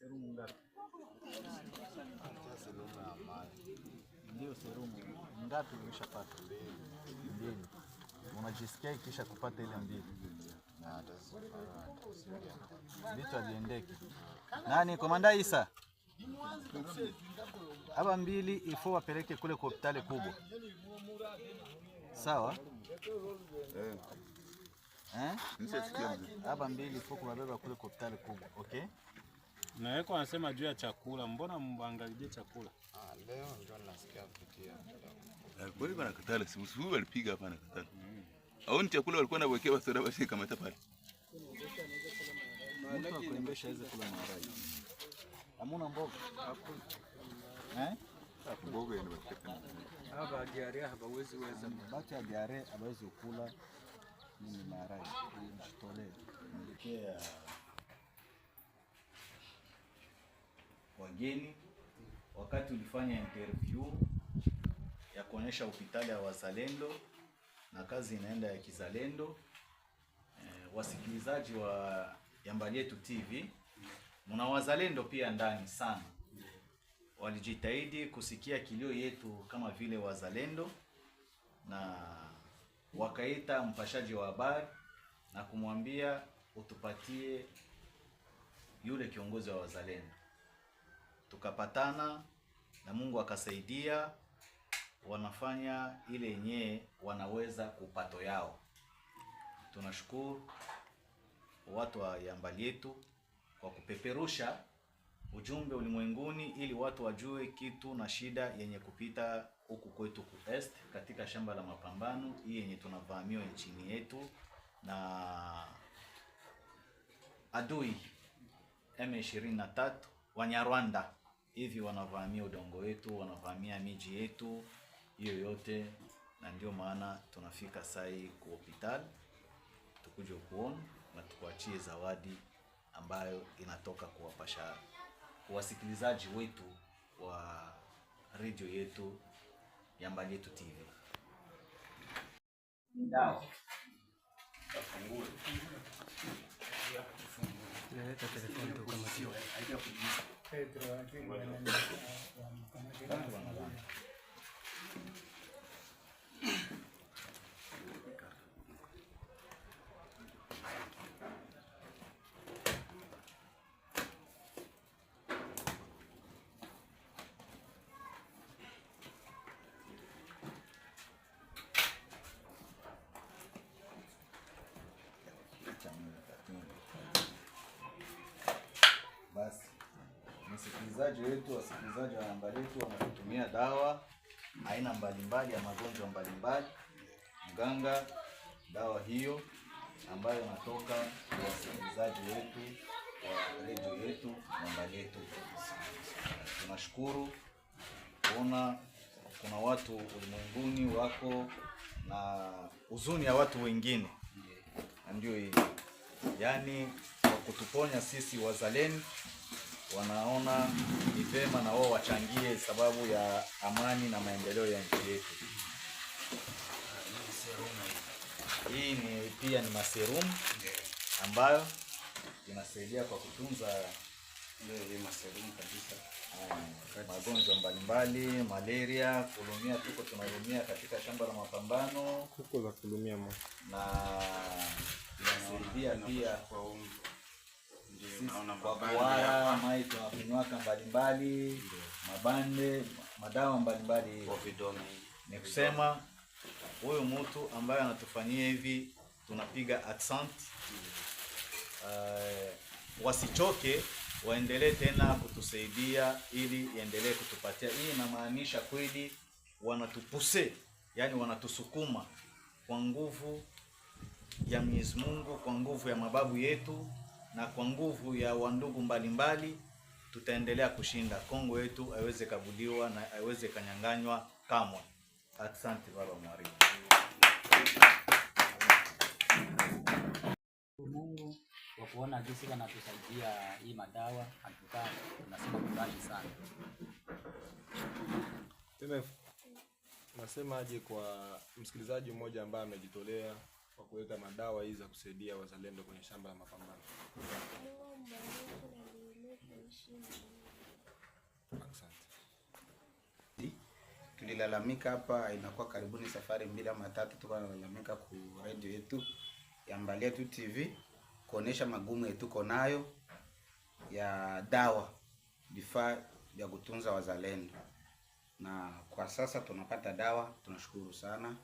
Serumu ngapi? Ndio, serumu ngapi umeshapata? Mbili. Unajisikia kisha kupata ile mbili? Vitu haviendeki. Nani komanda Isa? Hapa mbili ifo wapeleke kule kwa hospitali kubwa. Sawa? Eh. Eh? Nishasikia mzee. Hapa mbili ifo kuwabeba kule kwa hospitali kubwa. Okay? Na yeko anasema juu ya chakula, mbona mbangalilie chakula? Leo ndio nasikia kupitia. Kweli bana katala, si usiku walipiga hapa na katala. Au ni chakula walikuwa wanawekea wasoda basi kamata pale. Mtu akuendesha aweze kula maharage. Hamuna mboga? Eh? Mboga inapatikana. Haba diarrhea habawezi weza. Batu ya diare hawezi kula nini maharage. Mjitolee. Mwelekea wageni wakati ulifanya interview ya kuonyesha hospitali ya wazalendo na kazi inaenda ya kizalendo. Wasikilizaji wa Yambali Yetu TV, mna wazalendo pia ndani sana, walijitahidi kusikia kilio yetu kama vile wazalendo, na wakaita mpashaji wa habari na kumwambia utupatie yule kiongozi wa wazalendo. Tukapatana na Mungu akasaidia, wanafanya ile yenyewe wanaweza kupato yao. Tunashukuru watu wa Yambali Yetu kwa kupeperusha ujumbe ulimwenguni ili watu wajue kitu na shida yenye kupita huku kwetu ku Est katika shamba la mapambano hii yenye tunavamiwa nchini yetu na adui M23 Wanyarwanda hivi wanavamia udongo wetu, wanavamia miji yetu hiyo yote, na ndio maana tunafika sai ku hospital tukuje kuona na tukuachie zawadi ambayo inatoka kuwapasha wasikilizaji wetu wa radio yetu Yambali Yetu TV. Dawa. Naleta telefoni tu kama sio. Basi msikilizaji wetu, wasikilizaji wa Yambali Yetu wanatutumia dawa aina mbalimbali ya magonjwa mbalimbali. Mganga, dawa hiyo ambayo inatoka kwa wasikilizaji wetu wa redio yetu Yambali Yetu. Tunashukuru kuona kuna watu ulimwenguni wako na huzuni ya watu wengine, na ndio hii yaani, kwa kutuponya sisi wazalendo, wanaona ni vema na wao wachangie sababu ya amani na maendeleo ya nchi yetu. Hii ni pia ni maserum ambayo inasaidia kwa kutunza magonjwa mbalimbali, malaria, kulumia. Tuko tunalumia katika shamba la mapambano Kuko za kulumia mo. Na inasaidia pia kwa kuwara mai tunakunywaka mbalimbali, mabande, madawa mbalimbali. Ni kusema huyu mtu ambaye anatufanyia hivi tunapiga accent. Wasichoke, waendelee tena kutusaidia ili iendelee kutupatia. Hii inamaanisha kweli wanatupuse, yani wanatusukuma kwa nguvu ya Mwenyezi Mungu, kwa nguvu ya mababu yetu na kwa nguvu ya wandugu mbalimbali, tutaendelea kushinda. Kongo yetu haiweze kabuliwa na haiweze kanyang'anywa kamwe. Asante baba mwalimu. Mungu kwa kuona jinsi anatusaidia hii madawa, hatukaa tunasema kufurahi sana. Tena nasema aje kwa msikilizaji mmoja ambaye amejitolea kwa kuleta madawa hizi za kusaidia wazalendo kwenye shamba la mapambano? Mungu mbariki na endelee kuishi. Tulilalamika hapa, inakuwa karibuni safari mbili ama tatu, tuko nalalamika ku radio yetu ya Mbalietu TV kuonesha magumu yetu tuko nayo ya dawa, vifaa vya kutunza wazalendo, na kwa sasa tunapata dawa, tunashukuru sana,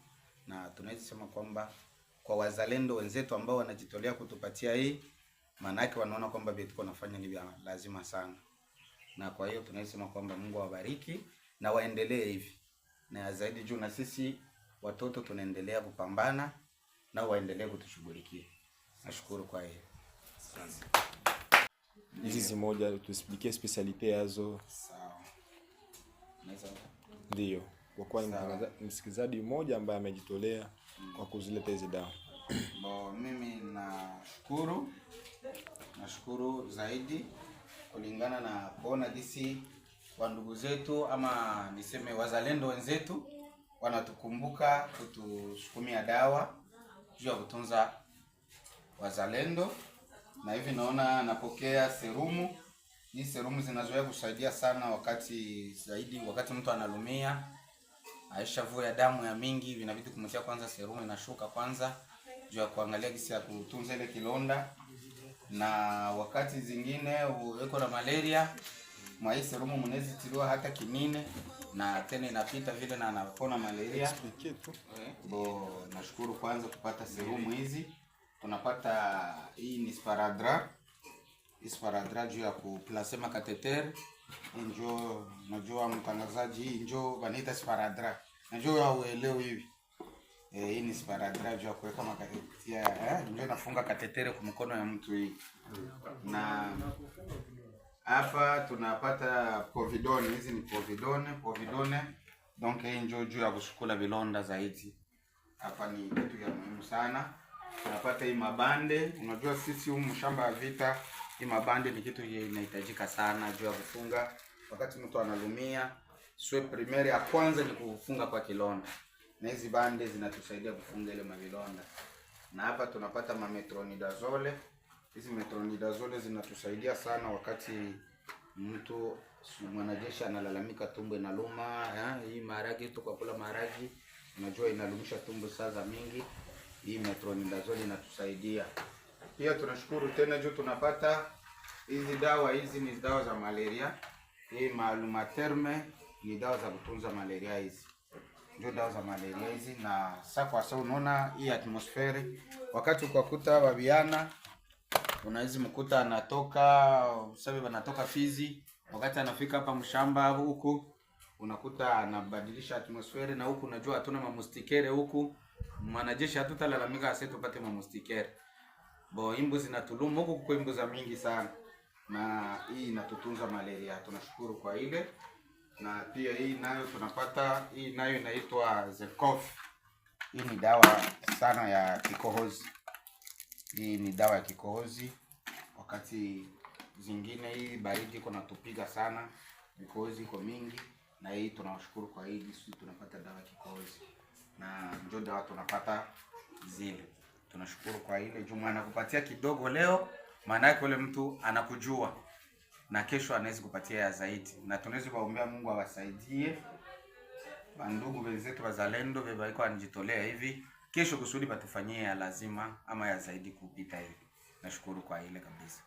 na tunaweza sema kwamba kwa wazalendo wenzetu ambao wanajitolea kutupatia hii, maana yake wanaona kwamba vile tuko nafanya ni vya lazima sana, na kwa hiyo tunaweza sema kwamba Mungu awabariki na waendelee hivi na zaidi juu, na sisi watoto tunaendelea kupambana na waendelee kutushughulikia. Nashukuru kwa hiyo. Hizi zimoja tuexplique spécialité yazo. Sawa. Naweza. Ndio, kwa kuwa ni Sawa. msikilizaji mmoja ambaye amejitolea kwa kuzileta hizi dawa. Bon, mimi nashukuru zaidi kulingana na kuona jinsi wandugu zetu ama niseme wazalendo wenzetu wanatukumbuka kutusukumia dawa juu ya kutunza wazalendo, na hivi naona napokea serumu. Hii serumu zinazoea kusaidia sana wakati zaidi, wakati mtu analumia aisha vuya damu ya mingi, vinabidi kumtia kwanza serumu, inashuka kwanza juu ya kuangalia gisi ya kutunza ile kilonda, na wakati zingine uko na malaria, mwa hii serumu mnaweza tiliwa hata kinine na tena inapita vile na anapona malaria. Explique tu. Bon, nashukuru kwanza kupata serumu hizi. Tunapata hii ni sparadrap. Hii sparadrap juu ya kuplacer macatheter. Hii njo najua mtangazaji, hii njo wanaita sparadrap. Najua hauelewi hivi. Eh, hii ni sparadrap juu ya kuweka macatheter, njo inafunga catheter kwa mkono ya mtu hii. Na hapa tunapata povidone, hizi ni povidone, povidone. Donc hii njo juu ya kusukula vilonda zaidi. Hapa ni kitu ya muhimu sana. Tunapata hii mabande. Unajua sisi humu shamba ya vita, hii mabande ni kitu yenye inahitajika sana juu ya kufunga wakati mtu analumia. Soin primaire ya kwanza ni kufunga kwa kilonda, na hizi bande zinatusaidia kufunga ile mavilonda. Na hapa tunapata mametronidazole. Hizi metronidazole zinatusaidia sana wakati mtu mwanajeshi analalamika tumbo inaluma, eh, hii maharagi tu kwa kula maharagi, unajua inalumisha tumbo saa za mingi. Hii metronidazole inatusaidia pia. Tunashukuru tena juu tunapata hizi dawa. Hizi ni dawa za malaria. Hii maalumaterme ni dawa za kutunza malaria, hizi ndio dawa za malaria hizi. Na sa kwa sa unaona hii atmosphère, wakati ukakuta babiana unaweza mkuta anatoka sabi anatoka Fizi, wakati anafika hapa mshamba huku unakuta anabadilisha atmosphère, na huku unajua hatuna mamoustiquaire huku, mwanajeshi hatutalalamika ase tupate mamoustiquaire. Bon, imbu zinatuluma huku, kuko imbu za mingi sana, na hii inatutunza malaria, tunashukuru kwa ile. Na pia hii nayo tunapata, hii nayo inaitwa Zekof. Hii ni dawa sana ya kikohozi. Hii ni dawa ya kikohozi. Wakati zingine hii baridi iko natupiga sana, vikohozi iko mingi, na hii tunawashukuru kwa hii sisi tunapata dawa ya kikohozi, na njo dawa tunapata zile. Tunashukuru kwa ile juma anakupatia kidogo leo, maana yake ule mtu anakujua na kesho anaweza kupatia ya zaidi, na tunaweza kuwaombea Mungu awasaidie bandugu wenzetu wazalendo bebaiko anajitolea hivi kesho kusudi batufanyie ya lazima ama ya zaidi kupita hivi. Nashukuru kwa ile kabisa.